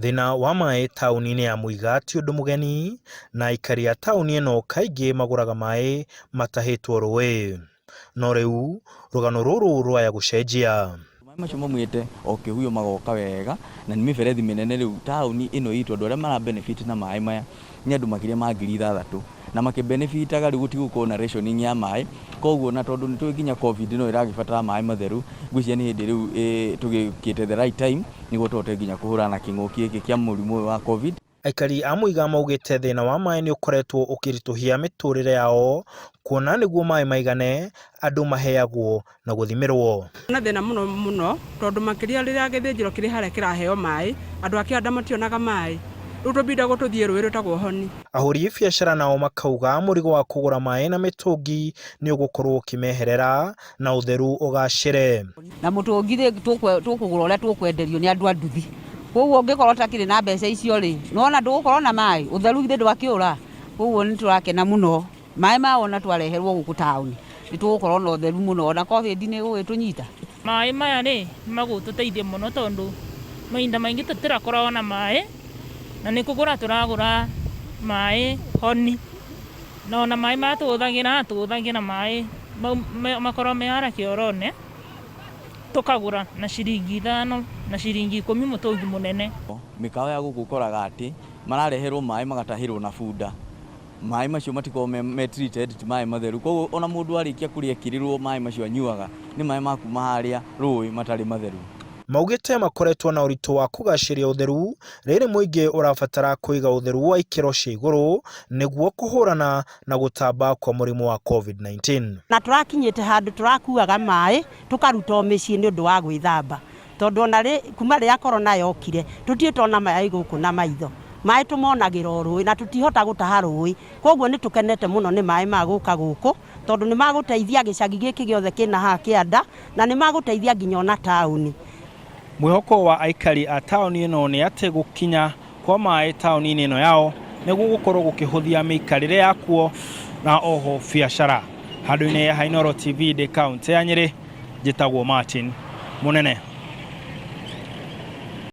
Thĩna wa maĩ taũni-inĩ ya Muiga ti ũndũ mũgeni, na aikari a taũni ĩno kaingĩ magũraga maĩ matahĩtwo rũĩ. No rĩu rũgano rũrũ rwaya gũcenjia. Maĩ macio maumĩte o kĩhuyo magoka wega na nĩ mĩberethi mĩnene rĩu taũni ĩno itũ andũ arĩa mara benefit na maĩ maya nĩ andũ makĩria ma 6,000 na makĩ benefitaga rĩu gũtigũkorwo na rationing ya maĩ koguo na tondũ nĩ tũĩ nginya Covid no ĩragĩbatara maĩ matheru ngwĩciria nĩ hĩndĩ rĩu tũgĩũkĩte the right time nĩguo tũhote nginya kũhũrana na kĩng'ũki gĩkĩ kĩa mũrimũ ũyũ wa Covid. Aikari a Muiga maugĩte thĩna wa maĩ nĩ ũkoretwo ũkĩritũhia mĩtũrĩre yao kuona nĩguo maĩ maigane andũ maheagwo na gũthimĩrwo. Na thĩna mũno mũno tondũ makĩria rĩrĩa gĩthĩnjĩro kĩrĩ harĩa kĩraheo maĩ, andũ a kĩanda mationaga maĩ, rĩu tũbindagwo tũthiĩ rũĩ rwĩtagwo Honi. Ahũri biacara nao makauga mũrigo wa kũgũra maĩ na mĩtũngi nĩ ũgũkorwo ũkĩmeherera na ũtheru ũgacĩre. Na mũtũngi rĩ tũkũgũra ũrĩa tũkwenderio nĩ andũ a nduthi. Koguo ũngĩkorwo ũtakĩrĩ na mbeca icio rĩ, nĩwona ndũgũkorwo na maĩ, ũtheru githĩ ndwakĩũra? Koguo nĩ tũrakena mũno, maĩ maya wona twareherwo gũkũ taũni, nĩ tũgũkorwo na ũtheru mũno, ona Covid nĩ ĩgũgĩtũnyita. Maĩ maya rĩ, nĩ magũtũteithia mũno tondũ mahinda maingĩ tũtirakoragwo na maĩ, na nĩ kũgũra tũragũra maĩ honi. Na ona maĩ maya tũhũthagĩra, tũhũthagĩra maĩ mau makoragwo me harĩa kĩoro-inĩ, tũkagũra na ciringi 5 na ciringi 10 mũtũngi mũnene. Mĩkawa ya gũkũ ũkoraga atĩ marareherwo maĩ magatahĩrwo na bunda. Maĩ macio matikoragwo me, me treated, ti maĩ matheru. Koguo ona mũndũ arĩkia kũrĩa ekĩrĩrwo maĩ macio anyuaga nĩ maĩ ma kuma harĩa rũĩ matarĩ matheru. Maugĩte makoretwo na ũritũ wa kũgacĩria ũtheru rĩrĩ mũingĩ ũrabatara kũiga ũtheru wa ikĩro cia igũrũ nĩguo kũhũrana na gũtamba kwa mũrimũ wa Covid-19. Na tũrakinyĩte handũ tũrakuaga maĩ tũkaruta o mĩciĩ nĩ ũndũ wa gwĩthamba tondũ ona rĩ, kuma rĩrĩa corona yokire tũtirĩ tuona maĩ gũkũ na maitho. Maĩ tũmonagĩra o rũĩ na tũtihota gũtaha rũĩ, koguo nĩ tũkenete mũno nĩ maĩ maya gũka gũkũ tondũ nĩ magũteithia gĩcagi gĩkĩ gĩothe kĩna haha kĩanda na nĩ magũteithia nginya ona taũni. Mwĩhoko wa aikari a taũni ĩno nĩ atĩ gũkinya kwa maĩ taũni-inĩ ĩno yao nĩ gũgũkorwo gũkĩhũthia mĩikarĩre yakuo na oho biacara. Handũ-inĩ ha Inooro TV ndĩ kaũntĩ ya Nyĩrĩ, njĩtagwo Martin Mũnene.